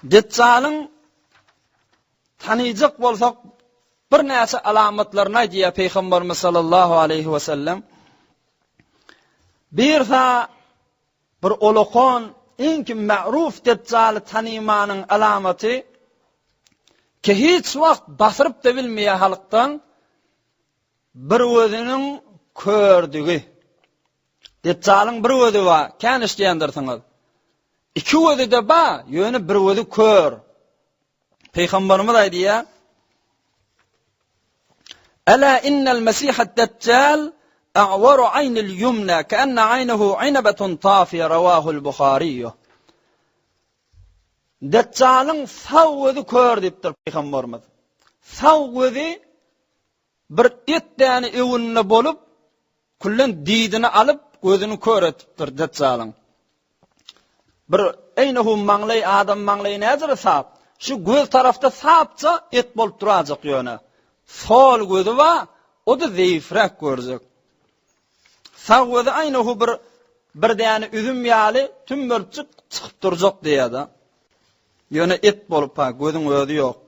Deçjalyň tanyjak bolsak birnäçe alamatlaryny aýdýar Pygamberimiz sallallahu aleýhi we sellem. Birsa bir olakon iňki ma'ruf Deçjaly tanymanyň alamaty ki hiç wagt basyryp-da bilmeýär halkdan bir gözüniň kördügi. Deçjalyň bir gözi bar, kän eşidýändirsiňiz. Iki gözi-de bar, ýöne bir gözi kör. Pygamberimiz aýdýar, Ela innel mesihad deccal a'waru aynil yumna ka'anna aynahu inabatun tafiya rawahul Buhari. Deccalyň sag gözi kör diýipdir pygamberimiz. Sag gözi Bir et däne öwünde bolup, küllen didini alyp, gözüni kör etipdir Deçjalyň. Bir eýnehu maňlaý adam maňlaýy näjere sap? Şu göz tarapda sapça et bolup durajak ýöne. Sol gözi bar, o-da zeýifräk görjek. Sag gözi aýnehu bir bir däne üzüm ýaly tümmerçik çykyp durjak diýýär-de. Ýöne et bolup-ha, gözüň özi ýok.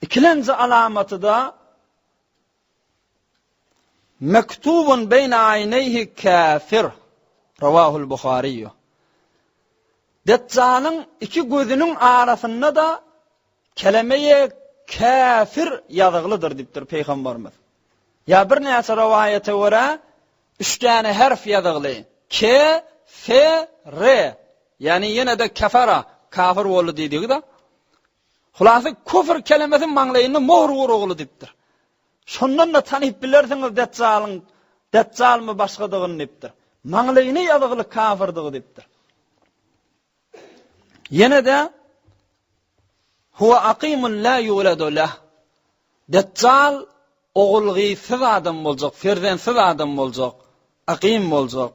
Ikilenji alamaty-da Mektubun beýne aýneýhi käfir Rawahul Buhariýu. Deçjalyň iki gözüniň arasynda-da kelemeýe käfir ýazyglydyr diýipdir Pygamberimiz. Ýa birnäçe rowaýata görä üç däne herf ýazygly, K, F, R. Ýagny ýene-de kefara, kafir boldy diýdigi-de. Hulasy küfr kelemesi maňlaýynda mohr urugly diýipdir. Şondan-da tanyp bilersiňiz Deçjalyň Deçjalmy başgadygyny diýipdir. Maňlaýyna ýazygly kafirdygy diýipdir. Ýene-de Huwa aqimun la yuladu lah. Deçjal ogul-gyzsyz adam boljak, perzentsiz adam boljak, akym boljak.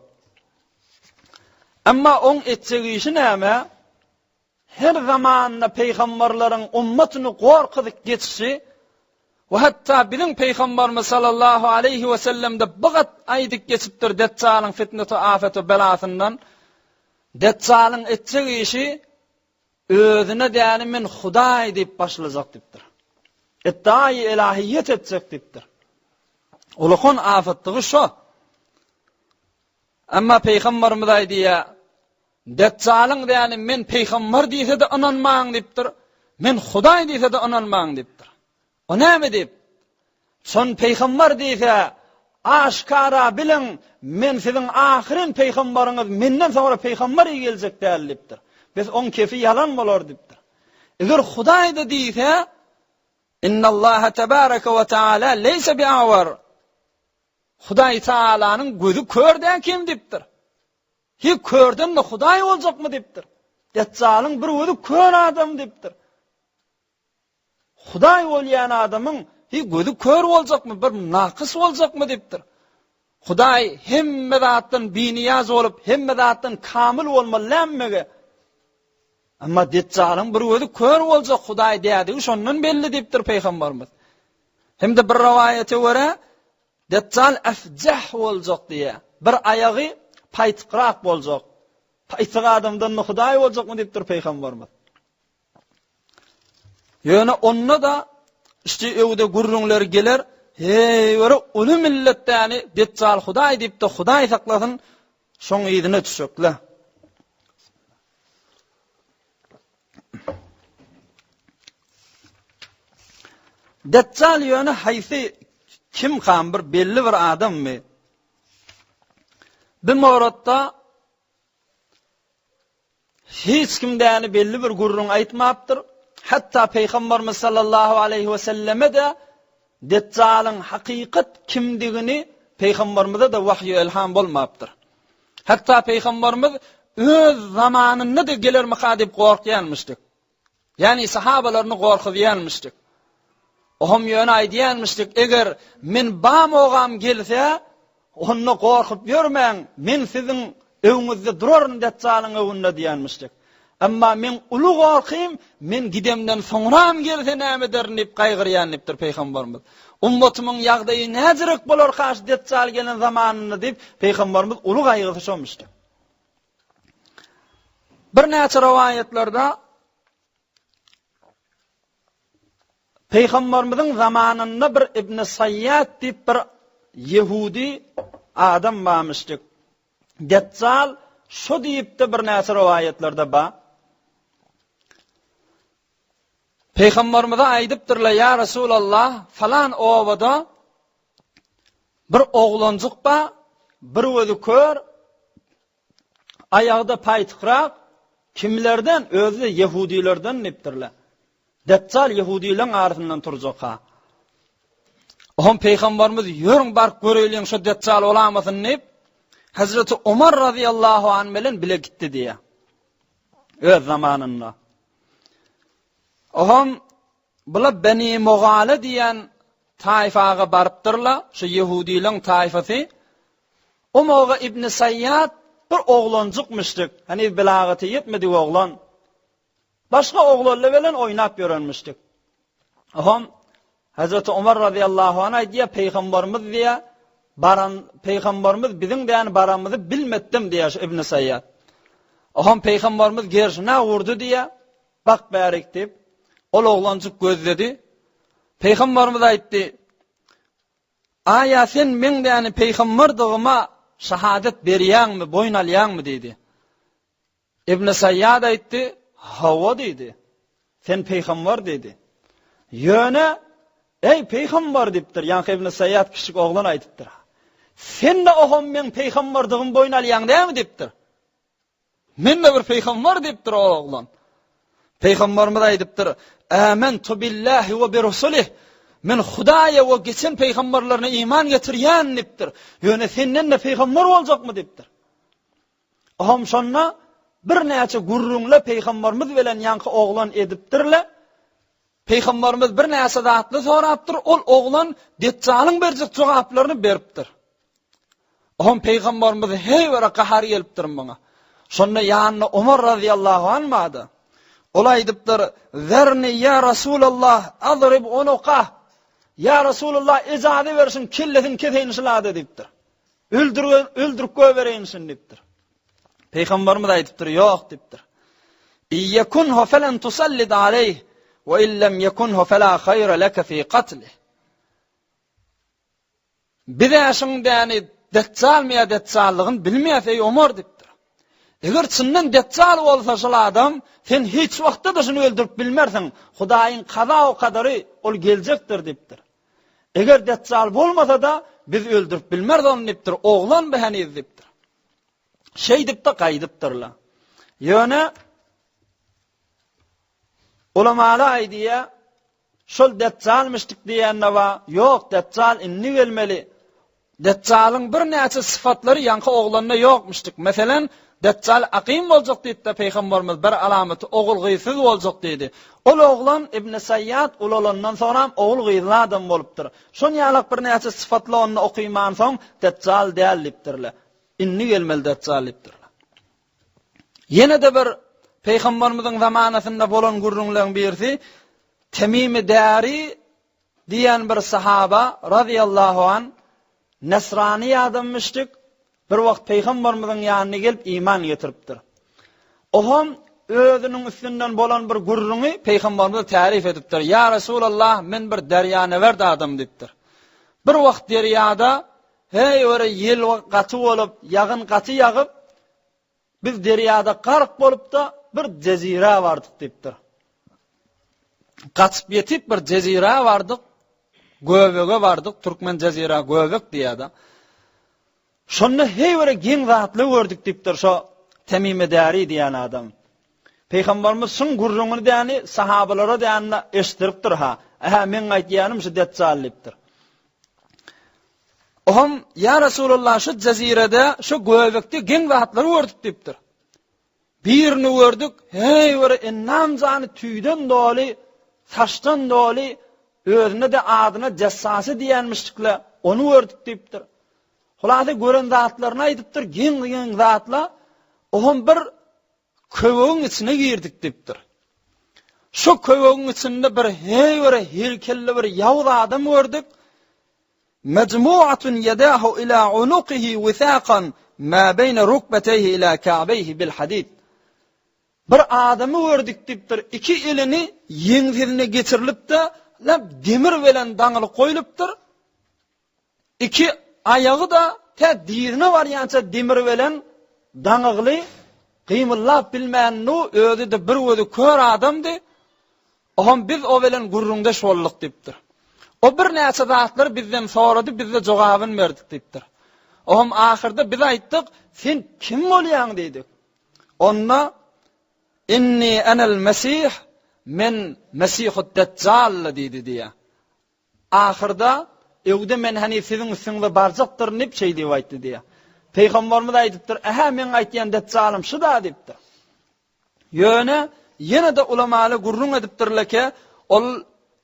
Emma oň etjek işi näme? Her zamanda pygamberleriň ummatyny gorkuzyp geçişi we hatda biziň pygamberimiz sallallahu aleýhi we sellemde bu gat aýdyp geçipdir Deçjalyň fitneti afeti belasyndan Deçjalyň etjek işi özüne däli men Hudaý diýip başlajak diýipdir. Iddiaýy elahiýet etjek diýipdir. Ulukan afatdygy şo. Emma pygamberimiz aýdýar Deçjalyň däli men pygamber diýse-de ynanmaň diýipdir. Men Hudaý diýse-de ynanmaň diýipdir. O näme diýip? Şon pygamber diýse, aşkara biliň, men siziň ahyryn pygambaryňyz, menden soňra pygamber geljek däl diýipdir. Bes oň kefi ýalan bolar diýipdir. Eger Hudaý-da diýse, Innallaha tebaraka we taala leýse bi'awar. Hudaý Taalanyň gözi kör däl kim diýipdir. Hi körden-de Hudaý boljakmy diýipdir. Deçjalyň bir gözi kör adam diýipdir. Hudaý bolýan adamyň hi gözi kör boljakmy, bir nakys boljakmy diýipdir. Hudaý hemme zatdan biniýaz bolup, hemme zatdan kamyl bolmaly dälmege. Emma Deçjalyň bir gözi kör boljak Hudaý dädigi şondan belli diýipdir Pygamberimiz. Hem-de bir rowaýata görä, Deçjal efjeh boljak diýýär. Bir aýagy paýtykrak boljak. Paýtyk adamdan-da Hudaý boljakmy diýipdir Pygamberimiz. Ýöne onda-da işte öwde gürrüňler geler, heý, bir uly milletdäni Deçjal Hudaý diýip-de Hudaý saklasyn, şoň yzyna düşekle. Deçjal ýöne haýsy kimkam bir belli bir adammy? Bir moratda hiç kim däni belli bir gürrüň aýtmapdyr. Hatda Pygamberimiz sallallahu aleýhi we selleme-de Deçjalyň hakykat kimdigini Pygamberimize-de wahýu elham bolmapdyr. Hatda Pygamberimiz öz zamanynda-da gelermika diýip gorkýanmyşdyk. Ýagny sahabalaryny gorkuzýanmyşdyk. Ohm ýöne aýdýanmyşdyk, eger men bamogam gelse, onda gorkup ýörmäň, men siziň öňüňizde duraryn Deçjalyň öňünde diýenmişdik. Emma meň uly gorkym, men gidemden soňram gelse näme ederin diýip gaýgyrýan diýipdir Pygamberimiz. Ummatymyň ýagdaýy näjirek bolarka şu Deçjal gelen zamanynda diýip, Pygamberimiz uly gaýgysy şomuşdy. Birnäçe rowaýatlarda Pygamberimiziň zamanynda bir Ibn Saýýad diýip bir ýehudi adam barmyşdyk. Deçjal şo diýip-de birnäçe rowaýatlarda bar. Pygamberimize aýdypdyrlar, Ýa Resulallah, falan obada bir oglanjyk bar, bir gözi kör, Aýagda paýtykrak kimlerden, özi-de ýehudylardan diýipdirler. Deçjal ýehudylaryň arasyndan turjak-ha. Oňa pygamberimiz ýörüň baryp göreýliň şo deçjal bolamasyn diýip, Hazreti Omar razyýallahu anh bilen bile gitdi diýýär. Öz zamanynda. Oňa bular Beni Mugala diýen taýfaga barypdyrlar, şu ýehudylaryň taýfasy. Umaga ibn Saýýad bir oglanjykmyşdyk, heniz belagata ýetmedik oglan. Başga oglanlar bilen oýnap ýörenmişdik. Oňam Hazreti Omar razyýallahu anh aýdýar, Pygamberimiz diýýär, baran pygamberimiz biziň diýen baramyzy bilmetdim diýýär şu Ibn Saýýad. Oňam pygamberimiz gerşine urdy diýýär, bak bärik diýip, ol oglanjyk gözledi. Pygamberimiz aýtdy, Aýa sen meň däni pygamberdygyma şahadat berýäňmi, boýun alýaňmy diýdi. Ibn Saýýad aýtdy, Hawa diýdi. Sen pygamber diýdi. Ýöne, eý pygamber diýipdir, ýaňky Ibn Saýýad kiçijik oglan aýdypdyr. Sen-de oham meň pygamberdygymy boýun alýaň dämi diýipdir. Men-de bir pygamber diýipdir o oglan. Pygamberimiz aýdypdyr, Amentu billahi we bi rusulih. Men Hudaýa we geçen pygamberlerine iman getirýän diýipdir. Ýöne senden-de pygamber boljakmy diýipdir. Ohm şonda birnäçe gürrüňle pygamberimiz bilen ýaňky oglan edipdirle. Pygamberimiz birnäçe zatly sorapdyr, ol oglan Deçjalyň berjek jogaplaryny beripdir. Ohm pygamberimiz heý bir gahar gelipdir muňa. Şonda ýanynda Omar razyýallahu anh bardy. Ol aýdypdyr, Zerni ýa Resulallah adrib unuka. Ýa Resulallah ejazy berşiň kellesini keseýin şulada diýipdir. Öldürip, öldürip goýbereýin şuny diýipdir. Pygamberimiz aýdypdyr, ýok diýipdir. Iýekunhu felen tusallid aleýh we illem ýekunhu fela haýra leke fi katlih. Biz-ä şuň däni deçjalmy ýa deçjallygyny bilmeýäs eý Omar diýipdir. Eger çyndan deçjal bolsa şol adam, sen hiç wagtda-da şuny öldürip bilmersiň. Hudaýyň kaza we kadary ol geljekdir diýipdir. Eger deçjal bolmasa-da, biz öldürip bilmeris ony diýipdir. Oglan bu heniz diýipdir. Şeýdip-de gaýdypdyrlar. Ýöne ulamalar aýdýar, Şol Deçjalmyşdyk diýende bar, ýok, Deçjal indi gelmeli. Deçjalyň birnäçe sypatlary ýaňky oglanda ýokmuşdyk. Meselen, Deçjal akym boljak diýipdi Pygamberimiz, bir alamaty ogul-gyzsyz boljak diýdi. Ol oglan Ibn Saýýad ulalandan soňram ogul-gyzly adam bolupdyr. Şon ýalak birnäçe sypatlar onda okymansoň, Deçjal däl diýipdirler. Indi gelmeli Deçjal diýipdirler. Ýene-de bir Pygamberimiziň zamanasynda bolan gürrüňleriň birisi Temimi Däri diýen bir sahaba razyýallahu an Nesrany adam müşrik bir wagt Pygamberimiziň ýanyna gelip iman getiripdir. Oham özüniň üstünden bolan bir gürrüňi Pygamberimize täryf edipdir. Ýa Resulallah men bir derýanewert adam diýipdir. Bir wagt derýada heý bir ýel gaty bolup, ýagyn gaty ýagyp, Biz derýada gark bolup-da, bir jezirä bardyk diýipdir. Gaçyp ýetip bir jezirä bardyk, göbege bardyk, türkmen jezirä göbek diýýär-de. Şonda heý bir geň zatlar gördük diýipdir şo Temime Däri diýen adam. Pygamberimiz şuň gürrüňini däni sahabalara dände eşitdiripdir-ha. Ähä, meň aýtýanym şu Deçjal diýipdir. Oňam, Ýa Resulallah, şu jezirede, şu göbekde geň zatlary gördük diýipdir. Birini gördük, heý bir ennam jany tüýden doly, saçdan doly, özüne-de adyna Jessasy diýenmişdikle, ony gördük diýipdir. Hulasa gören zatlaryny aýdypdyr, geň-geň zatla. Oňam bir Köwegiň içine girdik diýipdir. Şo köwegiň içinde bir heý bir heýkelli bir ýawuz adam gördük. Mejmuatun ýedahu ila unukihi wisakan ma beýne rukbeteýhi ila ka'beýhi bil hadid. Bir adamy gördük diýipdir, iki elini ýeňsesine geçirilip-de, lap demir bilen daňylyp goýlupdyr. Iki aýagy-da tä dyzyna barýança demir bilen daňygly, gymyldap bilmändu, özi-de bir gözi kör adamdy. Oňam biz o bilen gürrüňdeş bolduk diýipdir. O birnäçe zatlary bizden sorady, biz-de jogabyny berdik diýipdir. Oňam ahyrda biz aýtdyk, sen kim bolýaň diýdik. Onda, Inni enel Mesih, men Mesihud-Deçjal diýdi diýýär. Ahyrda, Öwde men heniz siziň üstüňize barjakdyryn diýip, şeý diýip aýtdy diýýär. Pygamberimiz aýdypdyr, Ähä, meň aýtýan Deçjalym şu-da diýipdir. Ýöne, ýene-de ulamaly gürrüň edipdirler ki, ol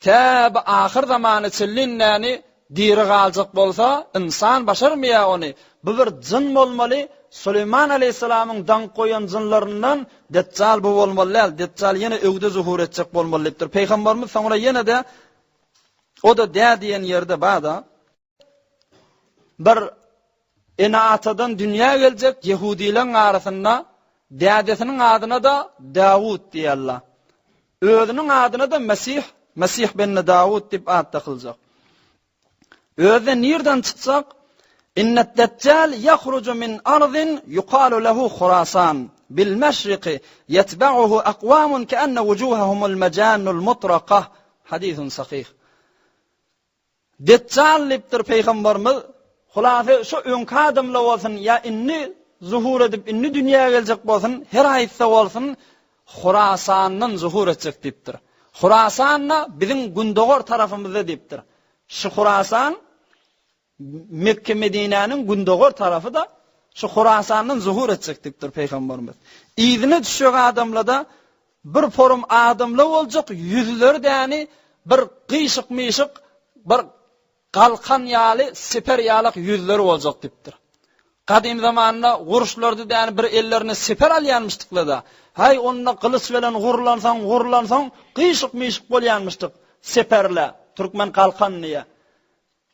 tä bu ahyr zamana çenli indäni diri galjak bolsa, ynsan başarmaýar ony. Bu bir jyn bolmaly, Süleýman aleýhissalamyň daňyp goýan jynlaryndan Deçjal bu bolmaly däl, Deçjal ýene öwde zuhur etjek bolmaly diýipdir. Pygamberimiz soňra ýene-de o-da dä diýen ýerde bar-da. Bir ene-atadan dünýä geljek ýehudileň arasynda dädesiniň adyna-da Dawut diýerler. Özüniň adyna-da Mesih, Mesih benne Dawut diýip at dakyljak. Özi-de nirden çykjak? Innet-Deçjal ýahruju min arzin ýukalu lehu Hurasan bil meşriki ýetba'uhu akwamun keenne wujuhahumul mejannul mutraka Hadisun sahyh. Deçjal diýipdir pygamberimiz, hulasy şu öňki adamlar bolsun ýa indi zuhur edip indi dünýä geljek bolsun, her haýsy bolsun Hurasandan zuhur etjek diýipdir. Hurasan-da biziň gündogar tarapymyzda diýipdir. Şu Hurasan Mekge Medinäniň gündogar tarapy-da şu Hurasandan zuhur etjek diýipdir pygamberimiz. Yzyna düşjek adamlarda Bir forum adamla boljak ýüzleri däni bir gyşyk-myşyk bir galkan ýaly siper ýalak ýüzleri boljak diýipdir. Gadym zamanda guruşlarda däni bir ellerine siper alýanmyşdykla-da. Haý onda gylyç bilen gurlansoň gurlansoň gyşyk-myşyk bolýanmyşdyk siperle, türkmen galkan diýýär.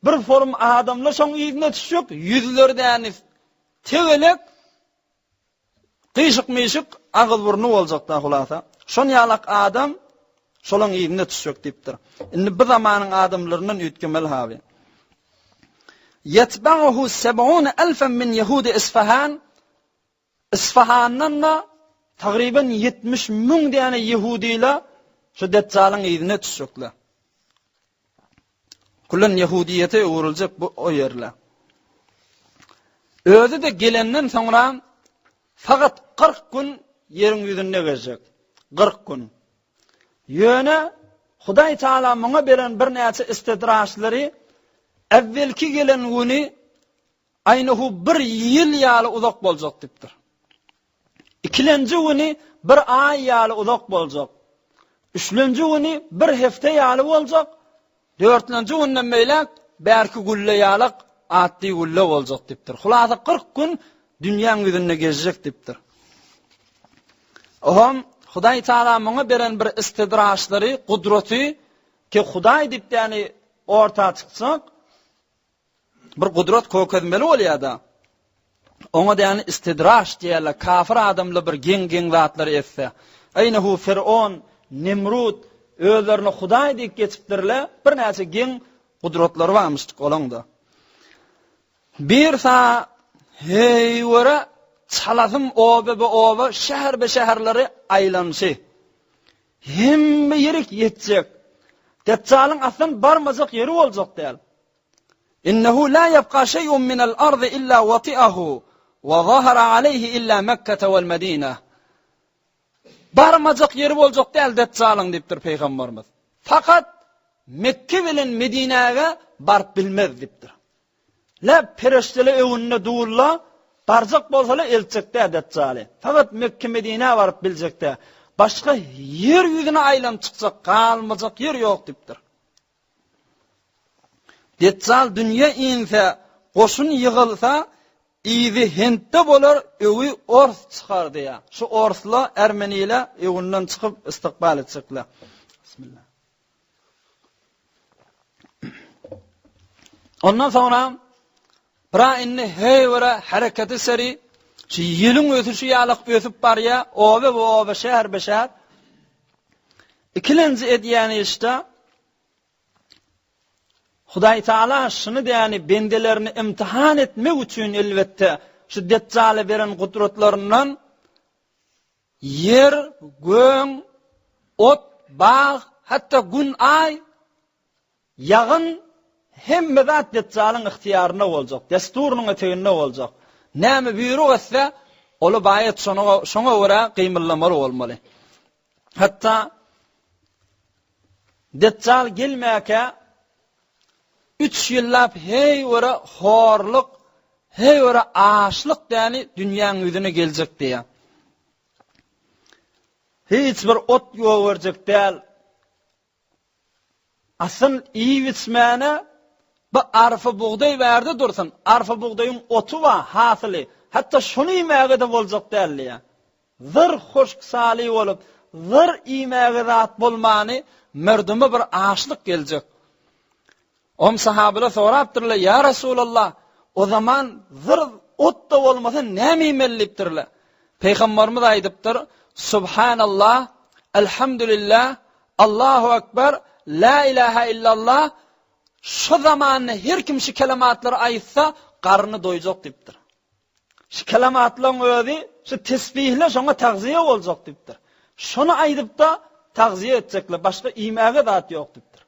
Bir forum adamla şoň yzyna düşjek ýüzleri däni tegelek Gyşyk-myşyk agyz-burny boljakda hulasa. Şon ýalak adam şolaň yzyna düşjek diýipdir. Indi bu zamanyň adamlaryndan üýtgemeli haby. Ýetba'uhu seb'une elfen min ýehudi Isfahan Isfahandan-da tagryban 70 müň däne ýehudyla şu Deçjalyň yzyna düşjekler. Küllen ýehudiýete öwrüljek bu o ýerler. Özi-de gelenden soňra fakat 40 gün ýeriň ýüzünde gezjek. 40 gün. Ýöne Hudaý Taala muňa beren birnäçe istidraçlary äwwelki gelen güni Aýnahu bir ýyl ýaly uzak boljak diýipdir. Ikilenji güni bir aý ýaly uzak boljak. Üçlenji güni bir hepde ýaly boljak. Dörtlenji günden beýläk bärki gülle ýalak atdy gülle boljak diýipdir. Hulasa 40 gün dünýäň ýüzünde gezjek diýipdir. Oňam Hudaý Taala muňa beren bir istidraçlary, gudraty ki Hudaý diýip ýani orta çykjak. Bir gudrat kökezmeli bolýar-da. Oňa däni istidraç diýerler, kafir adamlar bir geň-geň zatlary etse. Eýnehu Firon, Nemrut özlerine hudaý diýip geçipdirler, birnäçe geň gudratlary barmyşdyk olaň-da. Bir sa heýwere çalasym oba-be-oba, şäher-be-şäherleri aýlanyşy. Hemme ýerik ýetjek. Deçjalyň aslan barmajak ýeri boljak däl. Innehu la ýebka şeý'un minel ardy illa wati'ahu we zahara aleýhi illa Mekkete wel Medine. Barmajak ýeri boljak däl Deçjalyň diýipdir Pygamberimiz. Fakat Mekke bilen Medinäge baryp bilmez diýipdir. Lä perişdele öňünde durla, barjak bolsala eltjek däl Deçjaly. Fakat Mekke Medinä baryp biljek däl. Başga ýer ýüzüne aýlanyp çykjak, galmajak ýer ýok diýipdir. Deçjal dünýä inse, goşun ýygylsa, yzy Hintde bolar, öwi ors çykar diýýär. Şu orsla, ermenile öňünden çykyp istikbal etjekler. Bismillah. Ondan soňra bira indi heýwere hereketi seri. Şu ýeliň ösüşi ýalak ösüp barýar, oba-be-oba, şäher-be-şäher. Ikilenji edýän işde Hudaý Taala şuny däni bendelerini imtihan etmek üçin elbetde şu Deçjala beren gudratlaryndan ýer, göň, ot, bag, hatda gün, aý, ýagyn hemme zat Deçjalyň ygtyýarynda boljak, dessurynyň eteginde boljak. Näme buýruk etse, oly baýat şoňa görä gymyldamaly bolmaly. Hatda Deçjal gelmäkä üç ýyllap heý göre horluk, heý göre açlyk däni dünýäň ýüzüne geljek diýýär. Hiç bir ot ýowerjek däl. Asyl iýip-içmäne bu arpa bugdaý bärde dursun, arpa bugdaýyň oty bar, hasyly, hatda şony iýmäge-de boljak däl diýýär. Zyr huşk-saly bolup, zyr iýmäge zat bolmany merdüme bir açlyk geljek. Om sahabylar sorapdyrlar, Ýa Resulallah, o zaman zyr ot-da bolmasa näme iýmeli diýipdirler. Pygamberimiz aýdypdyr, Subhanallah, Elhamdülillah, Allahu Ekber, La ilaha illallah, şo zamanda her kim şu kelematlary aýtsa, garny doýjak diýipdir. Şu kelematlaryň özi, şu tesbihler şoňa tagziýe boljak diýipdir. Şony aýdyp-da tagziýe etjekler, başga iýmäge zat ýok diýipdir.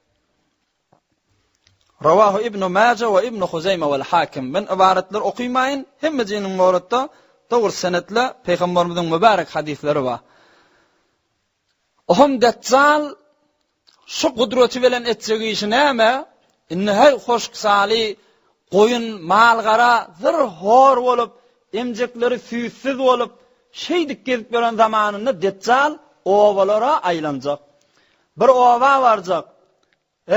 Rawahu Ibn Maja we Ibn Huzeýme wel Hakim. Men ybaratlary okymaýyn, hemmejiniň noratda dogry senetle Pygamberimiziň mübärek hadyslary bar. Oham Deçjal şu gudraty bilen etjek işi näme? Indi heý hoşksaly goýun, mal-gara zyr hor bolup, emjekleri süýtsüz bolup, şeýdip gezip ýören zamanynda Deçjal obalara aýlanjak. Bir oba barjak.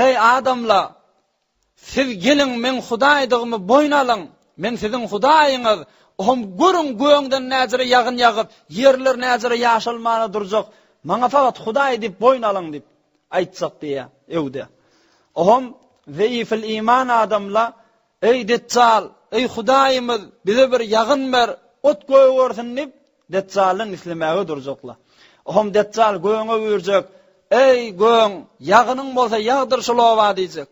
Eý, adamlar! Siz geliň, meň Hudaýdygymy boýun alyň! Men siziň Hudaýyňyz! Ohm görüň, gögden näjere ýagyn ýagyp, ýerler näjere ýaşalmana durjak. Maňa fakat Hudaý diýip boýun alyň diýip aýtjak diýýär, öwde. Ohm zeýifil iman adamlar, Eý, Deçjal! Eý, Hudaýymyz! Bize bir ýagyn ber, ot gögersin diýip, Deçjaldan islemäge durjaklar. Ohm Deçjal göňe buýurjak, Eý, göň, ýagynyň bolsa ýagdyr şul oba diýjek.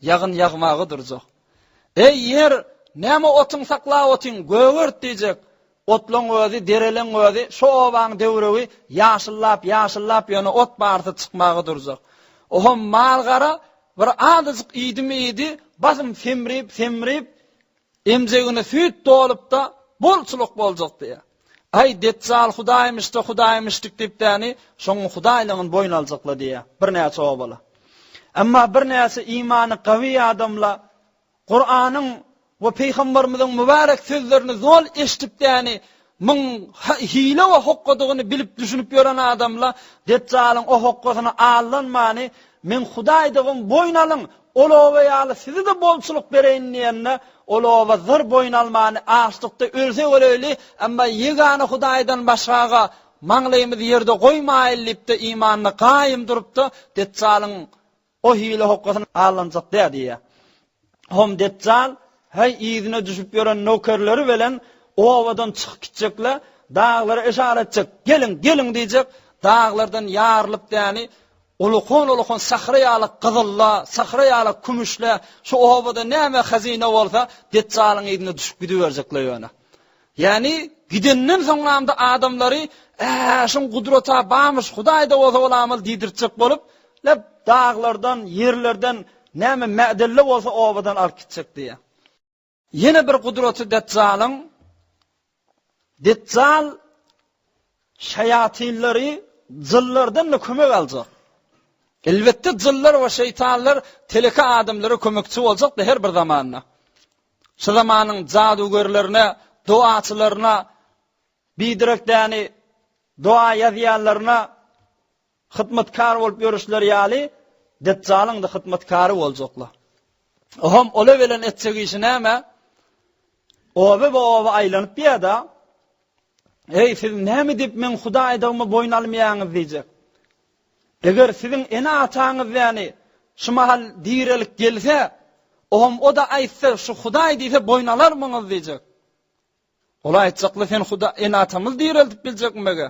Ýagyn ýagmaga durjak. Eý, ýer, näme otuň saklap otyň, gögert diýjek. Otlaň özi, dereleň özi, şo obaň döwregi ýaşyllap, ýaşyllap ýöne ot barysy çykmaga durjak. Ohm mal-gara bir azajyk iýdimi iýdi, basym semrip, semrip, Emjegine süýt dolup-da, bolçulyk boljak diýýär. Aý, Deçjal hudaýmyş-da, hudaýmyşdyk diýip-däni, şoň hudaýlygyny boýun aljakla diýýär birnäçe obaly. Emma birnäçe imany gawy adamla Kuranyň we pygamberimiziň mübärek sözlerini zol eşidip-däni, Muň hile we hokgadygyny bilip düşünip ýören adamla Deçjalyň o hokgasyna aldanmany, Meň Hudaýdygym boýun alyň, ol oba ýaly sizi-de bolçulyk bereýin diýende, ol oba zyr boýun almany, açlykda ölsek öleýli, emma ýegana Hudaýdan başgaga maňlaýymyzy ýerde goýmaýyl diýip-de imanyna gaýym durupda Deçjalyň O hile hokgasyna aldanjak däl diýýär. Hom Deçjal, häý, yzyna düşüp ýören nökerleri bilen obadan çykyp gitjekle, daglara yşara etjek, Geliň, geliň diýjek, daglardan ýarylyp däni, ulukan-ulukan sahra ýaly gyzylla, sahra ýaly kümüşle, şu obada näme hazyna bolsa, Deçjalyň yzyna düşüp gidiberjekle ýöne. Ýagny, gidenden soňramda adamlary, Ä, şuň gudrat-a barmyş, Hudaý-da bolsa ol amal diýdirtjek bolup, lep daglardan, ýerlerden näme mädelle bolsa obadan alyp gitjek diýýär. Ýene bir gudraty Deçjalyň, Deçjal şeýatynlary jynlardan-da kömek aljak. Elbetde jynlar we şeýtanlar teleke adamlara kömekçi boljakdy her bir zamanda. Şu zamanyň jadygörlerine, dogaçylaryna, biderek däni doga ýazýanlaryna hytmatkar bolup ýörüşleri ýaly, Deçjalyň-da hytmatkary boljaklar. Ohm ola bilen etjek işi näme? Oba-oba aýlanyp ýa-da, Eý, siz näme diýip meň Hudaýdygymy boýun almaýaňyz diýjek. Eger siziň ene-ataňyz ýany şu mahal direlip gelse, oňam o-da aýtsa, şu Hudaý diýse boýun alarmyňyz diýjek. Olar aýtjaklar, sen Huda, ene-atamyzy direldip biljekmi mege?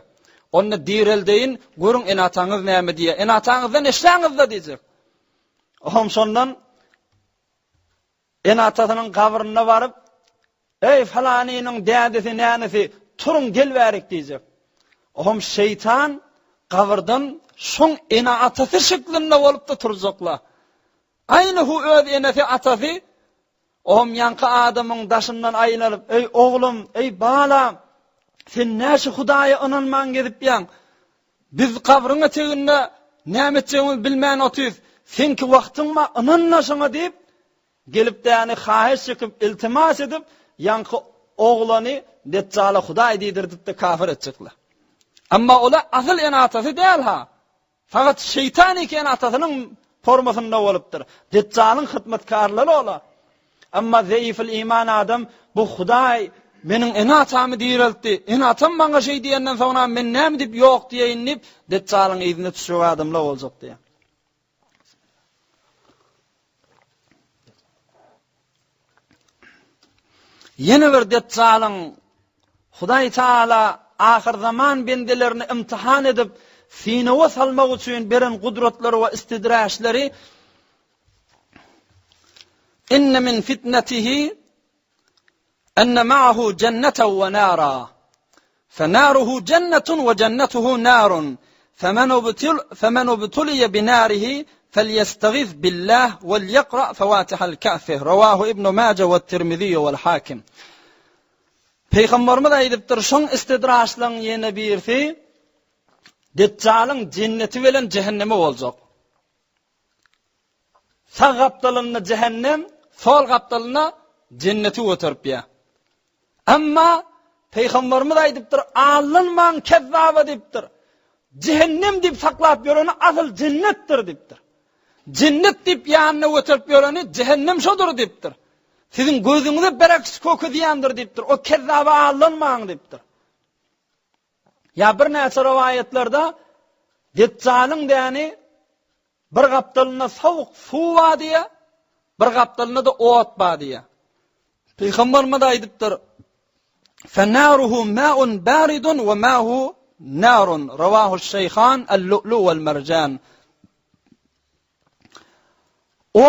Onda direldeýin, görüň ene-ataňyz näme diýýär. Ene-ataňyzdan eşläňiz-de diýjek. Ohm şondan ene-atasynyň gabryna baryp, Eý, falanynyň dädesi, nänesi, turuň gel bärik diýjek. Ohm şeýtan gabyrdan şoň ene-atasy şeklinde bolup-da turjaklar. Aýny hu öz enesi, atasy Ohm ýaňky adamyň daşyndan aýlanyp, Eý, oglum, eý, balam, sen näçe Hudaýa ynanman gezipýäň? Biz gabryň eteginde näme etjegimizi bilmän otyrys. Seňki wagtyň bar, ynan-da şoňa diýip, gelip däni haýyş çekip, iltimas edip, ýaňky oglany Deçjala Hudaý diýdirdip-de kafir etjekler. Emma olar asyl ene-atasy däl-ha. Fakat şeýtan eken atasynyň formasynda bolupdyr. Deçjalyň hyzmatkarlary olar. Emma zeýifil iman adam bu Hudaý meniň ene-atamy direltdi. Ene-atam maňa şeý diýenden soňra men näme diýip ýok diýeýin diýip, Deçjalyň yzyna düşjek adamlar boljak diýýär. Ýene bir Deçjalyň Hudaý Taala ahyrzaman bendelerini imtihan edip, synawa salmak üçin beren gudratlary we istidraçlary Inne min fitnetihi Enne ma'ahu jenneten we nara. Fe naruhu jennetun we jennetuhu narun. Femen ubtuliye bi narihi felyestagiz billah vel yekra fevatihal kehfi. Rawahu Ibn Maje we Tirmizi vel Hakim. Pygamberimiz aýdypdyr, şoň istidraçlaryň ýene birisi Deçjalyň jenneti bilen jehennemi boljak. Sag gapdalynda jähennem, sol gapdalynda jenneti göteripýär. Emma Pygamberimiz aýdypdyr, aldanmaň kezzaba diýipdir. Jähennem diýip saklap ýöreni asyl jennetdir diýipdir. Jennet diýip ýanyna göterip ýöreni jähennem şodur diýipdir. Siziň gözüňize bereks kökezýändir diýipdir. O kezzaba aldanmaň diýipdir. Ýa birnäçe rowaýatlarda Deçjalyň däni Bir gapdalynda sowuk suw bar diýýär, bir gapdalynda-da ot bar diýýär. Pygamberimiz aýdypdyr, Fenaruhu ma'un baridun we ma'hu narun. Rawahu Şeyhan El-Lu'lu wal Marjan.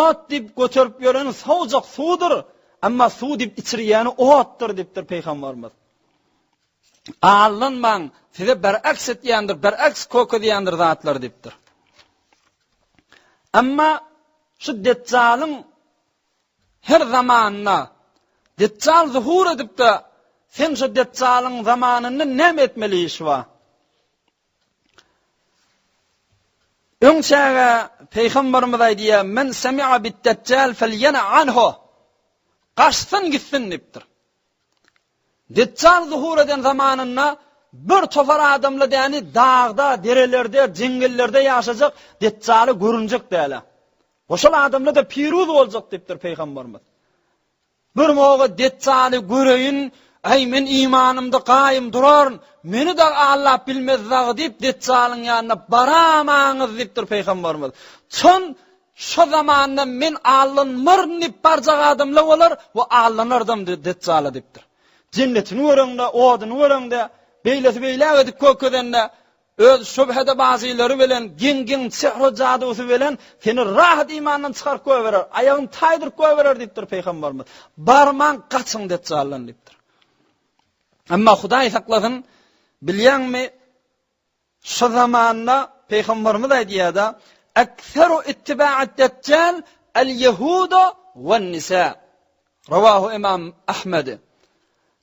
Ot diýip göterip ýören sowujak suwdur, emma suw diýip içirýäni otdur diýipdir pygamberimiz. Aldanmaň, size beraks etýändir, beraks kökezýändir zatlar diýipdir. Emma şu Deçjalyň her zamanynda Deçjal zuhur edip-de, sen şu Deçjalyň zamanynda näme etmeli iş bar? Öň çäge Pygamberimiz aýdýar, Men semi'a bid-Deçjal felýena anhu. Gaçsyn gitsin diýipdir. Deçjal zuhur eden zamanynda bir topar adamla däni dagda, derelerde, jeňňellerde ýaşajak Deçjaly görünjek dälä. We şol adamla-da piruz boljak diýipdir Pygamberimiz. Bir moga Deçjaly göreýin, äý men imanymda gaýym duraryn, meni dagy aldap bilmez dagy diýip Deçjalyň ýanyna baramaňyz diýipdir Pygamberimiz. Çon Şo zamanda men allanmaryn diýip barjak adamlar bolar we allanardam Deçjala diýipdir. Jennetini göreňde, oduny göreňde, beýlesi beýläk edip kökezende, öz şübhede bazylary bilen, geň-geň sehru-jadusy bilen seni rahat imandan çykaryp goýberer, aýagyny taýdyryp goýberer diýipdir Pygamberimiz. Barmaň, gaçyň Deçjaldan diýipdir. Emma Hudaý saklasyn, bilýäňmi, Şu zamanda Pygamberimiz aýdýar-da, Ekseru ittiba'id Deçjal el-Ýehudu wen-nisa. Rawahu Imam Ahmed.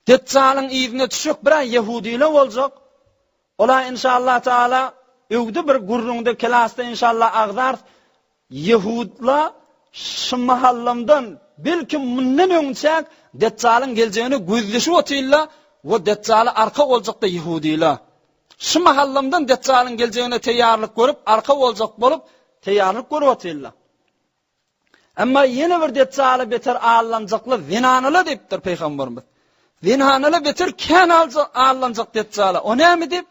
Deçjalyň yzyna düşjek bir ýehudiler boljak. Olar inşallah taala öwdi bir gürrüňde klasda inşallah agzarys. Ýehudla şu mahallamdan, belki mundan öňçäk Deçjalyň geljegine gözleşip otyrlar we Deçjala arka boljakda ýehudylar. Şu mahallamdan Deçjalyň geljegine teýýarlyk görüp, arka boljak bolup, teýýarlyk görüp otyrlar. Emma ýene bir Deçjala beter allanjaklar zenanalar diýipdir pygamberimiz. Zenanalar beter kän allanjak Deçjala. O näme diýip,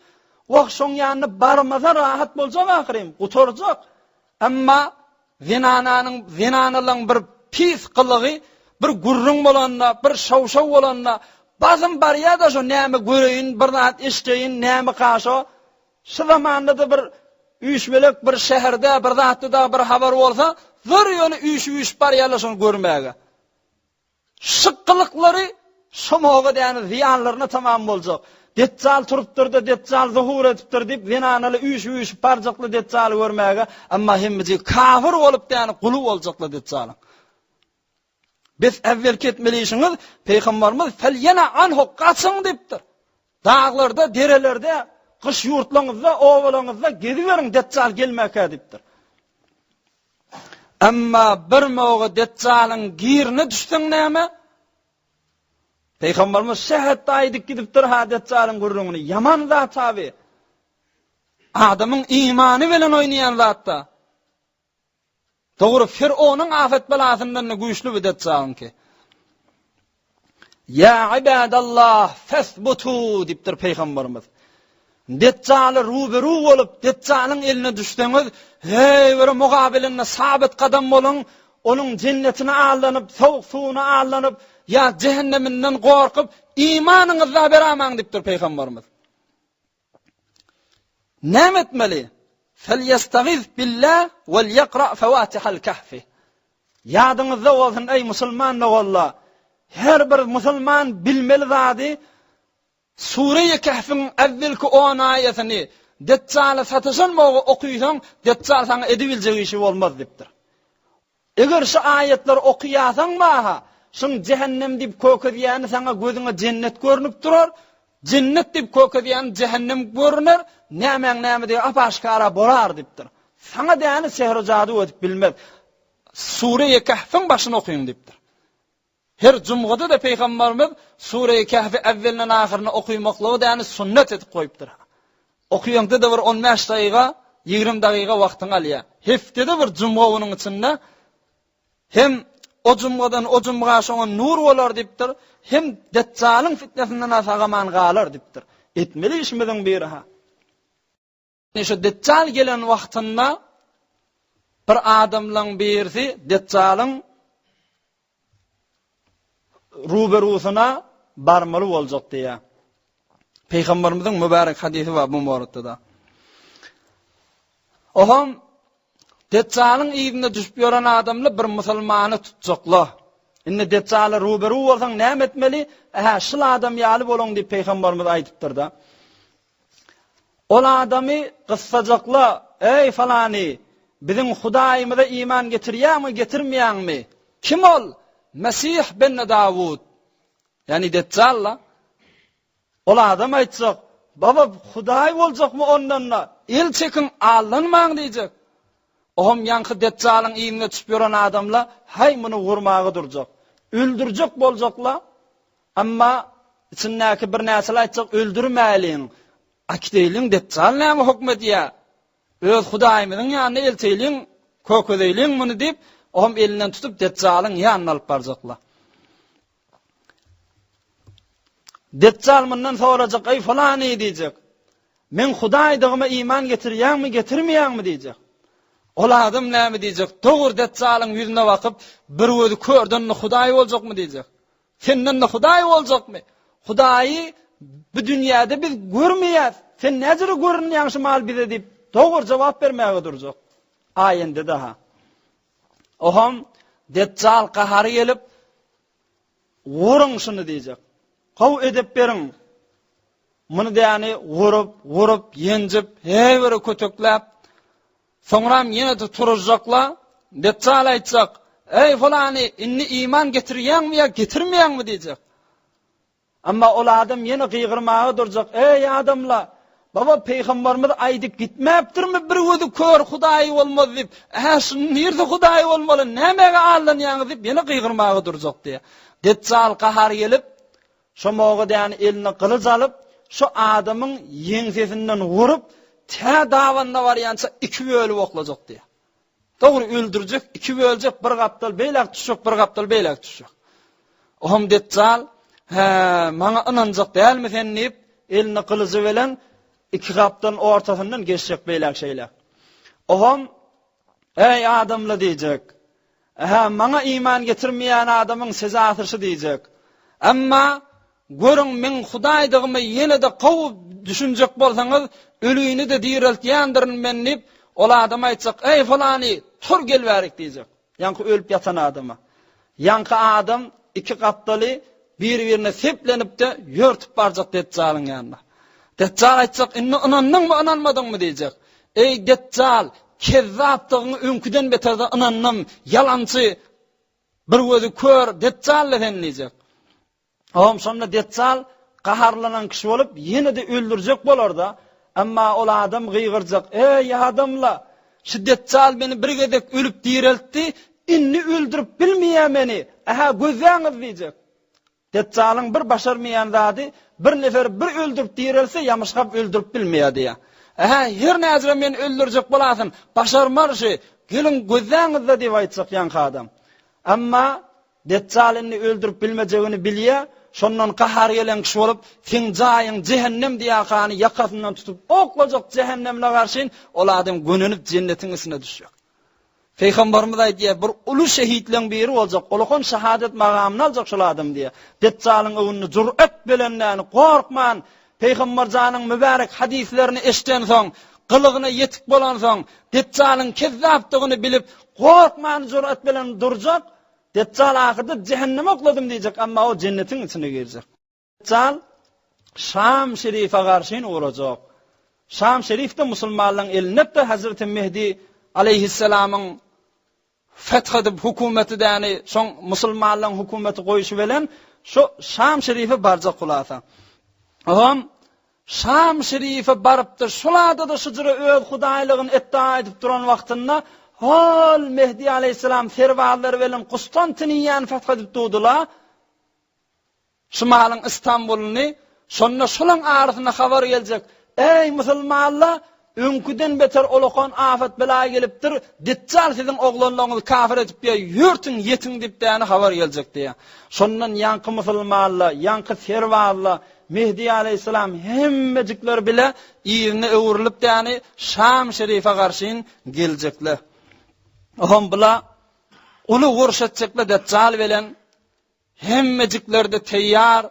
wah şoň ýanyna barmasa rahat boljak ahyryn, gutarjak. Emma zenananyň, zenanalaň bir pis gylygy bir gürrüň bolanda, bir şow-şow bolanda, Basym barýa-da şo näme göreýin, bir zat eşdeýin, nämeka şo. Şu zamanda-da bir üýşmelek bir şäherde, bir zatda-da bir habar bolsa, zyr ýöne üýşüp-üýşüp barýarlar şony görmäge. Şykgylyklary şomaga däni zyýanlaryna tamam boljak. Deçjal turupdyr-da, Deçjal zuhur edipdir diýip, zenanaly üýşüp-üýşüp barjakly Deçjaly görmäge, emma hemmejigi kafir bolup däni guly boljakly Deçjalyň. Bes äwwelki etmeli işiňiz, Pygambarymyz felýena anhu gaçyň diýipdir. Daglarda, derelerde, gyş ýurtlaryňyzda, obalaryňyzda geziberiň Deçjal gelmäkä diýipdir. Emma bir moga Deçjalyň girine düşseň näme? Pygambarymyz şähetde aýdyp gidipdir ha Deçjalyň gürrüňini. Ýaman zat abi. Adamyň imany bilen oýnaýan zatda. Dogry, Firownyň afet belasyndan-da güýçli bu Deçjalyňky. Ýa ibadallah, fesbutu diýipdir pygamberimiz. Deçjala ruberu bolup, Deçjalyň eline düşseňiz, heý bir mugabilinde sabit gadam boluň, onuň jennetine aldanyp, sowuk suwuna aldanyp, ýa jähenneminden gorkup, imanyňyzda beramaň diýipdir pygamberimiz. Näme etmeli? Felýestagiz billah wel ýakra fawatihal kahfi. Ýadyňyzda bolsun eý musulman doganlar, her bir musulman bilmeli zady Sure-i Kehfiň äwwelki on aýatyny Deçjala sataşan mogy okysaň, Deçjal saňa edibiljek işi bolmaz diýipdir. Eger şu aýatlary okaýasaň maha, şuň jähennem diýip kökezýäni saňa gözüňe jennet görnüp durar, jennet diýip kökezýäni jähennem görüner, nämäň nämedigi ap-aşgara bolar diýipdir. Saňa däni sehr-u-jadu edip bilmez. Sure-i Kehfiň başyny okyň diýipdir. Her jumgada-da Pygamberimiz Sure-i Kehfi äwwelinden ahyryna okymaklygy däni sünnet edip goýupdyr. Okaýaňda-da bir on bäş dagyga, 20 dagyga wagtyňy alýar. Hepdede bir jumga onuň içinde hem o jumgadan o jumga şoňa nur bolar diýipdir, hem Deçjalyň fitnesinden sag-aman galar diýipdir. Etmeli işimiziň biri-ha. Şu Deçjal gelen wagtynda bir adamlaň birisi Deçjalyň ruberusyna barmaly boljak diýýär. Pygamberimiziň mübärek hadysy bar bu moratda-da. Oňam Deçjalyň yzyna düşüp ýören adamlar bir musulmany tutjaklar. Indi Deçjala ruberu bolsaň näme etmeli? Ähä, şul adam ýaly boluň diýip pygamberimiz aýdypdyr-da. Ol adamy gyssajakla, Eý, falany, biziň Hudaýymyza iman getirýäňmi, getirmeýäňmi? Kim ol? Mesih benne Dawud. Ýagny Deçjal-la. Ol adam aýtjak, Baba, Hudaý boljakmy ondan-da? El çekiň, aldanmaň diýjek. Oňam ýaňky Deçjalyň yzyna düşüp ýören adamla, haý, muny urmaga durjak. Öldürjek boljakla. Emma içindäki birnäçeler aýtjak, Öldürmäliň, äkideýliň, Deçjal näme höküm edýär? Öz Hudaýymyzyň ýanyna elteýliň, kökezeýliň muny diýip, oňam elinden tutup Deçjalyň ýanyna alyp barjaklar. Deçjal mundan sorajak, Eý, falany diýjek. Meň Hudaýdygyma iman getirýäňmi, getirmeýäňmi diýjek. Ol adam näme diýjek? Dogry Deçjalyň ýüzüne bakyp, bir gözi körden-de Hudaý boljakmy diýjek. Senden-de Hudaý boljakmy? Hudaýy bu dünýäde biz görmeýäs. Sen näjere görünýäň şu mal bize diýip, dogry jogap bermäge durjak. Aýende daha. Oham Deçjal gahary gelip, Guruň şuny diýjek. Gowy edep beriň. Muny diýäni gurup, gurup, ýenjip, heý bir kötekläp, soňram ýene-de turuzjakla, Deçjal aýtjak, Eý, falany, indi iman getirýäňmi ýa getirmeýäňmi diýjek. Emma ol adam ýene gygyrmaga durjak, Eý, adamlar! Baba, pygamberimiz aýdyp gitmäpdirmi, bir gözi kör Hudaýy bolmaz diýip? Ä, şunuň nirde Hudaýy bolmaly, nämäge aldanýaňyz diýip, ýene gygyrmaga durjak diýýär. Deçjal gahary gelip, şo moga däni eline gylyç alyp, şo adamyň ýeňsesinden urup, tä dabanyna barýança iki bölüp oklajak diýýär. Dogry öldürjek, iki böljek, bir gapdal beýläk düşjek, bir gapdal beýläk düşjek. Oham Deçjal, Hä, maňa ynanjak dälmi sen diýip, eline gylyjy bilen iki gapdalyň ortasyndan geçjek beýläk-şeýläk. Oham, Eý, adamlar diýjek. Hä, maňa iman getirmeýän adamyň sezasy şu diýjek. Emma. Görüň, meň Hudaýdygymy ýene-de gowy düşünjek bolsaňyz, ölini-de direltýändirin men diýip, ol adama aýtjak, Eý, pylany, tur gel bärik diýjek. Ýaňky ölüp ýatan adama. Ýaňky adam iki gapdaly bir-birine seplenip-de ýörtüp barjak Deçjalyň ýanyna. Deçjal aýtjak, Indi ynandyňmy, ynanmadyňmy diýjek. Eý, Deçjal, kezzapdygyňy öňküden beter-de ynandym, ýalançy, bir gözi kör Deçjal-la sen diýjek. Oňam şonda Deçjal gaharlanan kişi bolup, ýene-de öldürjek bolar-da, emma ol adam gygyrjak, Eý, adamla! Şu Deçjal meni bir gezek ölüp direltdi, indi öldürip bilmeýär meni, ä-hä gözläňiz diýjek. Deçjalyň bir başarmaýan zady, bir neferi bir öldürip direlse, ýamyşgap öldürip bilmeýär diýýär. Ä-hä, her näzire meni öldürjek bolasyn, başarmar şi, geliň gözläňiz-de diýip aýtjak ýaňky adam. Emma Deçjal indi öldürip bilmejegini bilýär, şondan gahary gelen kişi bolup, Seň jaýyň jähennem diýakany ýakasyndan tutup oklajak jähennemine garşyn ol adam gönenip jennetiň içine düşjek. Pygamberimiz aýdýar, bir uly şehitleň biri boljak, ulakan şahadet magamyny aljak şol adam diýýär. Deçjalyň öňünde jüret bilen gorkman, Pygamber janyň mübärek hadyslaryny eşdensoň, gylygyna ýetik bolansoň, Deçjalyň kezzapdygyny bilip, gorkman jüret bilen durjak, Deçjal ahyrda jähenneme okladym diýjek, emma o jennetiň içine girjek. Deçjal Şam şerife garşyn urajak. Şam şerif-de musulmanlaryň elinde-de Hazreti Mehdi aleýhissalamyň feth edip hökümeti däni şoň musulmanlaryň hökümeti goýşy bilen şu Şam şerife barjak hulasa. Oňam Şam şerife barypdyr şol adada şujura öz hudaýlygyny etdaa edip duran wagtynda hol Mehdi aleýhissalam serbazlary bilen Kustantiniýany feth edip durdylar. Şymalyň Istanbulyny, şonda şolaň arasynda habar geljek, Eý, musulmanlar, öňküden beter ulakan afat-bela gelipdir, Deçjal siziň oglanlaryňyzy kafir edip ýör, ýörtüň, ýetiň diýip däne habar geljek diýýär. Şondan ýaňky musulmanlar, ýaňky serbazlar, Mehdi aleýhissalam hemmejikler bile yzyna öwrülip däni Şam şerife garşyn geljekler. Ohm bula uly uruş etjekler Deçjal bilen Hemmejikleri-de teýýar,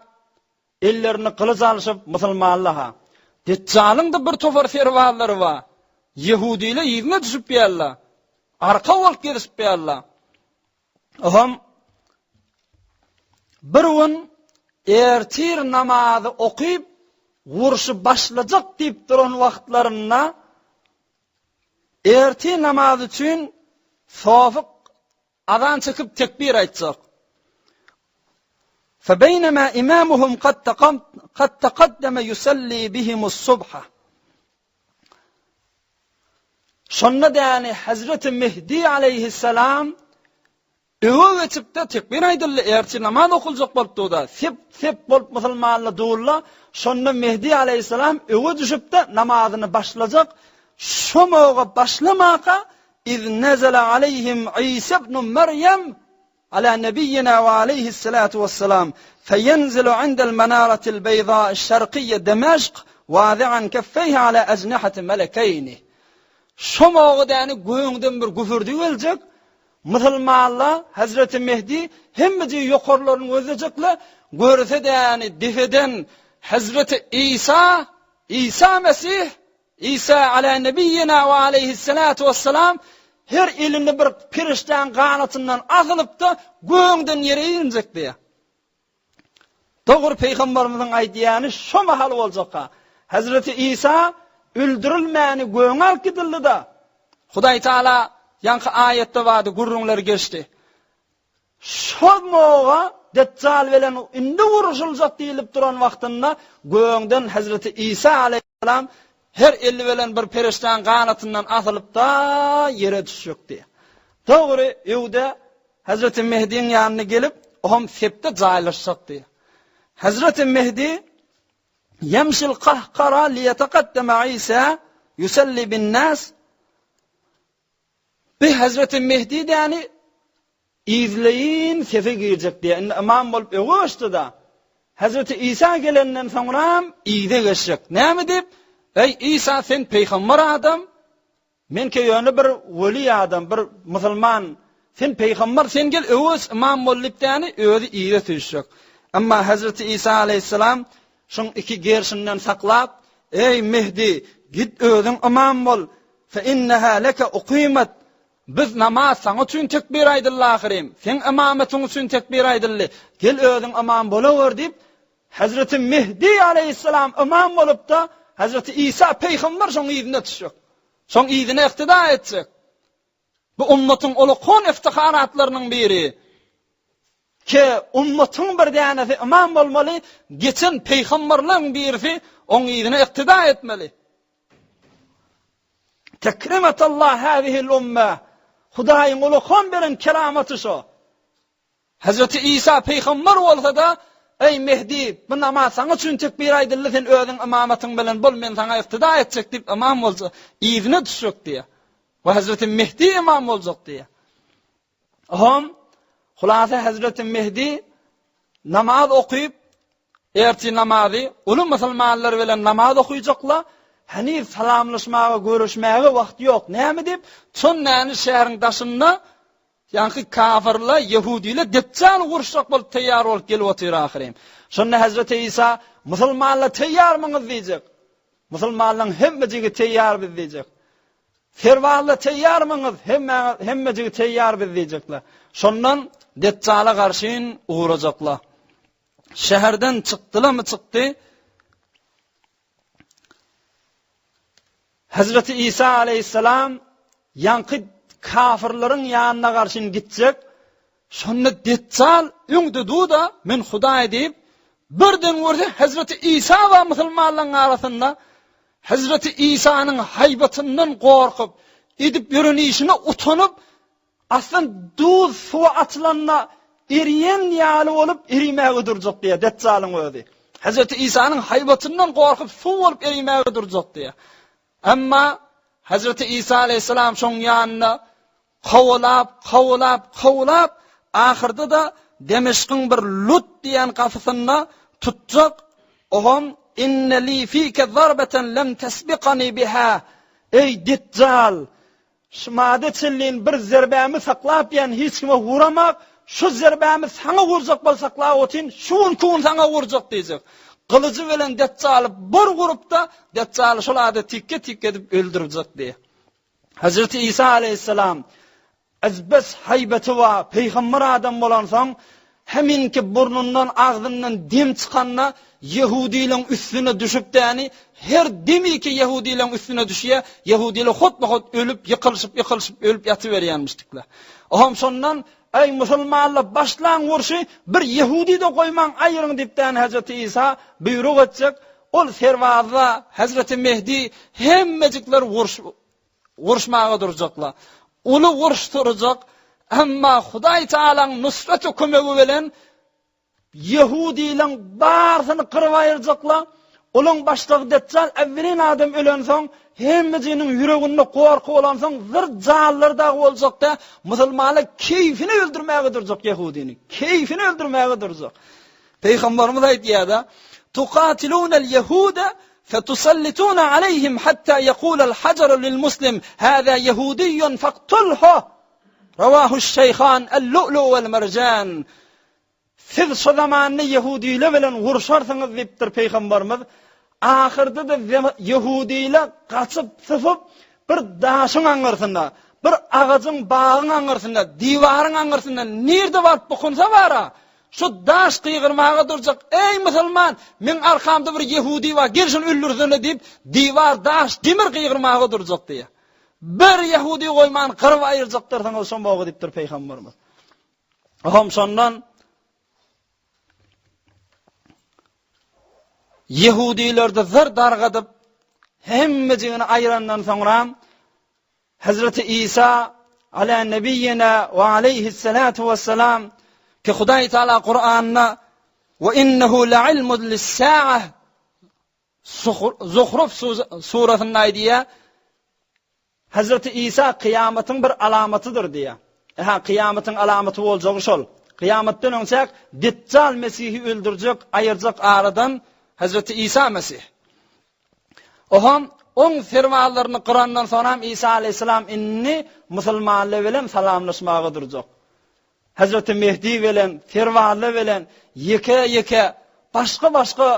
ellerinde gylyç alşyp, musulmanla-ha. Deçjalyň-da bir topar serbazlary bar. Ýehudile yzyna düşüp ýärler. Arka bolup gezişip ýärler. Oňam bir gün ertir namazy okyp, urşy başlajak diýip duran wagtlarynda ertir namazy üçin sofy Azan çekip tekbir aýtjak. Febeýnema imamuhum kad kad taqaddama yusalli bihimus subha. Şonda däni Hazreti Mehdi aleyhisselam öňe geçipde tekbir aýdyldy, ertir namaz okuljak bolup durda, sep sep bolup musulmanlar durla, şonda Mehdi aleyhisselam öňe düşüpde namazyny başlajak, şo moga başlamaka Iz nezele aleýhim Isa ibnu Merýem ala nebiýina we aleýhissalatu wessalam feýenzilu indel menaratil beýza'i şerkiýe Demeşk wazi'an keffeýhi ala ejnihati melekeýni. Şo mogudäni göňden bir güpürdi geljek, musulmanlar Hezreti Mehdi hemmejigi ýokarlaryny gözlejekler, görse däni depeden Hezreti Isa, Isa Mesih Isa ala nebiýina we aleýhissalatu wessalam her elinde bir perişdäň ganatyndan asylypda göňden ýere injek diýýär. Dogry pygamberimiziň aýdýany şo mahal boljakka. Hazreti Isa öldürilmäni göňe alyp gidildi-da. Hudaý Taala ýaňky aýatda bardy gürrüňler geçdi. Şol moga Deçjal bilen indi uruşyljak diýlip duran wagtynda gögden Hezreti Isa aleýhissalam her eli bilen bir perişdäň ganatyndan asylyp-da ýere düşjekdi. Dogry öwde Hezreti Mehdiň ýanyna gelip, oam sepde jaýlaşjakdy. Hezreti Mehdi Ýemşil kahkara liýetekaddeme Isa ýusalli bin-nas Bi Hezreti Mehdi däni yzleýin sefe girjek diýýär. Indi ymam bolup öňe geçdi-da. Hezreti Isa gelenden soňram yza geçjek. Näme diýip? Eý Isa sen peýgamber adam, menkä ýöne bir weli adam, bir musulman. Sen peýgamber, sen gel öňe geç, ymam bol diýip däni özi yza süýşjek. Emma Hezreti Isa aleýhissalam şoň iki gerşinden saklap, Eý, Mehdi, git özüň ymam bol, fe inneha leke ukymet, biz namaz saňa üçin tekbir aýdyldy ahyryn, seň ymamatyň üçin tekbir aýdyldy, gel özüň ymam bolawer diýip, Hezreti Mehdi aleýhissalam ymam bolup-da, Hezreti Isa peýgamber şoň yzyna düşjek. Şoň yzyna iktida etjek. Bu ummatyň ulukhan iftiharatlarynyň biri. Ke ummatyň bir dänesi ymam bolmaly, geçen peýgamberleň birisi oň yzyna iktida etmeli. Tekrimetallah hazihil umma. Hudaýyň ulukhan beren keramaty şo. Hezreti Isa peýgamber bolsa-da, Eý, Mehdi, bu namaz saňa üçin tekbir aýdyldy, sen özüň ymamatyň bilen bol, men saňa yktyda etjek diýip, ymam boljak, yzyna düşjek diýýär. We Hezreti Mehdi ymam boljak diýýär. Hom, hulasa Hezreti Mehdi namaz okyp, ertir namazy uly musulmanlar bilen namaz okyjaklar, heniz salamlaşmaga, görüşmäge wagt ýok. Näme diýip, çon näni şäheriň daşynda Ýaňky kafyrlar, ýehudiler Deçjaly uruşjak bolup teýýar bolup gelip otyr ahyryn. Şonda Hezreti Isa, Musulmanlar teýýarmyňyz diýjek. Musulmanlaryň hemmejigi teýýar biz diýjek. Serbazlar teýýarmyňyz? Hemmäňiz hemmejigi teýýar biz diýjekler. Şondan Deçjala garşyn ugrajaklar. Şäherden çykdylarmy çykdy? Hezreti Isa aleýhissalam ýaňky kafyrlaryň ýanyna garşyn gitjek, şonda Deçjal öňde dur-da, men Hudaý diýip, birden görse Hezreti Isa bar musulmanlaryň arasynda, Hezreti Isanyň haýbatyndan gorkup, edip ýören işine utanyp, Aslan duz suwa atylanda erýän ýaly bolup erimäge durjak diýýär Deçjalyň özi. Hezreti Isanyň haýbatyndan gorkup suw bolup erimäge durjak diýýär. Emma Hezreti Isa aleýhissalam şoň ýanyna kowalap, kowalap, kowalap, ahyrda-da Demeşkiň bir Lut diýen gapysynda tutjak, oňam inne li fike zarbeten lem tesbikani biha. Eý Deçjal, Şu mada çenlin bir zerbämi saklap ýan hiç kime wuramak, şu zerbämi saňa wurjak bol saklap otyn, şu günki gün saňa wurjak diýjek. Gylyjy bilen Deçjaly bir wurupda, Deçjaly şol ada tikge-tikge edip öldürjek diýýär. Hezreti Isa aleýhissalam ezbes haýbaty bar, peýgamber adam bolansoň, Heminki burnundan, agzyndan dem çykanda ýehudylaň üstüne düşüp däni, her demiki ýehudylaň üstüne düşýä, ýehudylar hotba-hot ölüp, ýykylyşyp, ýykylyşyp ölüp ýatyberýänmişdikler. Ohm şondan, Eý, musulmanlar, başlaň urşy, bir ýehudy-da goýmaň, aýyryň diýip däni Hezreti Isa buýruk etjek, ol serbazlar, Hezreti Mehdi, hemmejikler urş, Uruşmaga durjaklar. Uly uruş turjak, emma Hudaý Tagalaň nusraty kömegi bilen ýehudileň barysyny gyryp aýyrjaklar. Olaň başlygy Deçjal äwwelin adam ölensoň, hemmejiniň ýüreginde gorky bolansoň, zyr jallar dagy boljakda, musulmanlar keýfine öldürmäge durjak ýehudini. Keýfine öldürmäge durjak. Pygamberimiz aýdýar-da, Tukatilunel ýehude fetusallituna aleyhim hatta yekulel hajaru lil muslim hâzâ yehudiyyun faktulhu. Rawahuş Şeyhan El-Lu'lu vel Merjan. Siz şo zamanda ýehudiler bilen urşarsyňyz diýipdir Pygamberimiz. Ahyrda-da ýehudiler gaçyp sypyp bir daşyň aňyrsynda, bir agajyň bagyň aňyrsynda, diwaryň aňyrsynda nirde baryp bukunsa bara, Şu daş gygyrmaga durjak, Eý, musulman, meň arkamda bir ýehudi bar, gel şuny öldürsene diýip, diwar, daş, demir gygyrmaga durjak diýýär. Bir ýehudi goýman gyryp aýyrjakdyrsyňyz şo mogy diýipdir pygamberimiz. Ohm şondan ýehudilerde zyr dargadyp, hemmejigini aýyrandan soňra Hezreti Isa, ala nebiýina we aleýhissalatu wessalam, ki Hudaý Taala Kuranda we innehu la'ilmun lis-sa'a Zuhruf surasynda aýdýar, Hezreti Isa kyýamatyň bir alamatydyr diýýär. Aha, kyýamatyň alamaty boljagy şol. Kyýamatdan öňçäk Deçjal Mesihi öldürjek, aýyrjak aradan Hezreti Isa Mesih. Oňam oň serbazlaryny gyrandan soňam Isa aleýhissalam indi musulmanlar bilen salamlaşmaga durjak. Hezreti Mehdi bilen, Serwalla bilen ýeke-ýeke başga-başga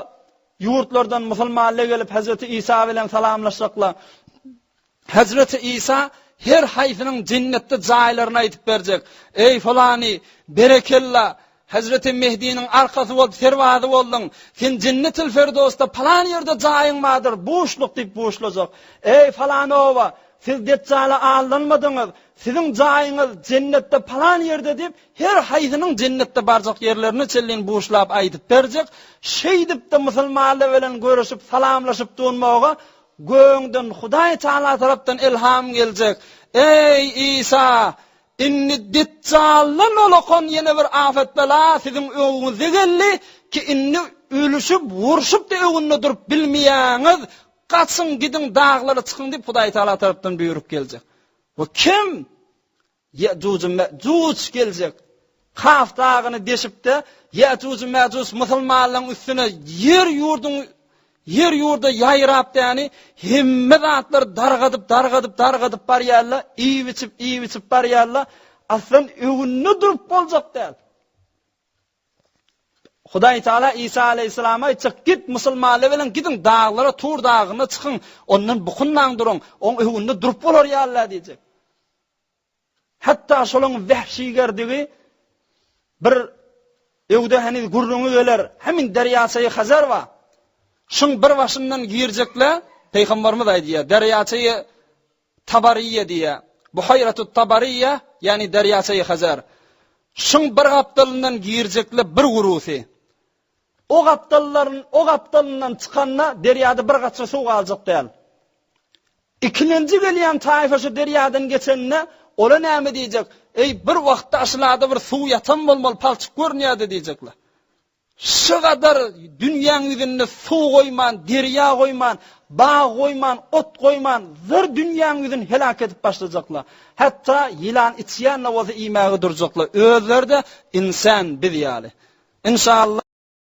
ýurtlardan musulmanlar gelip Hezreti Isa bilen salamlaşjaklar. Hezreti Isa her haýsynyň jennetde jaýlaryny aýdyp berjek. Eý falany, berekella, Hezreti Mehdiniň arkasy bolup serbazy bolduň. Sen Jennetil Ferdosda palan ýerde jaýyň bardyr, buşluk diýip buşlajak. Eý falan oba, siz Deçjala aldanmadyňyz. Siziň jaýyňyz jennetde palan ýerde diýip, her haýsynyň jennetde barjak ýerlerine çenlin buşlap aýdyp berjek. Şeýdip-de musulmanlar bilen görüşip, salamlaşyp durmaga Gögden Hudaý Tagala tarapdan ylham geljek. Eý, Isa! Indi Deçjaldan olakan ýene bir afet-bela siziň öňüňize geldi, ki indi ölüşip, urşup-da öňünde durup bilmeýäňiz, gaçyň, gidiň, daglara çykyň diýip Hudaý Tagala tarapdan buýruk geljek. Bu kim? Ýe'juj Me'juj geljek. Kaf dagyny deşip-de, Ýe'juj Me'juj musulmanlaryň üstüne ýer ýurduň ýer ýurda ýaýrap däni hemme zatlary dargadyp dargadyp dargadyp barýarlar, iýip-içip iýip-içip barýarlar. Aslan öňünde durup boljak däl. Hudaý Teala Isa aleýhissalama aýtjak, git musulmanlar bilen gidiň daglara, Tur dagyna çykyň, ondan bukunmaň duruň, oň öňünde durup bolar ýaly diýjek. Hatda şolaň wehşigerdigi bir öwde heniz gürrüňi geler, hemin derýaçaýy Hazar bar. Şuň bir başyndan girjekle, Pygamberimiz aýdýar, derýaçaýy Tabariýe diýýär. Buhaýratut Tabariýe, ýagny derýaçaýy Hazar. Şuň bir gapdalyndan girjekle bir gurusy. O gapdallaryn, o gapdalyndan çykanda derýada bir gatra suw galjak däl. Ikilenji gelýän taýfa şu derýadan geçende, ola näme diýjek? Eý, bir wagtda aşylada bir suw ýatan bolmaly, palçyk görünýärdi diýjekler. Şu gadar dünýäň ýüzünde suw goýman, derýa goýman, bag goýman, ot goýman, zyr dünýäň ýüzüni heläk edip başlajaklar. Hatda ýylan içýän-de bolsa iýmäge durjaklar. Özleri-de ynsan biz ýaly. Inşallah.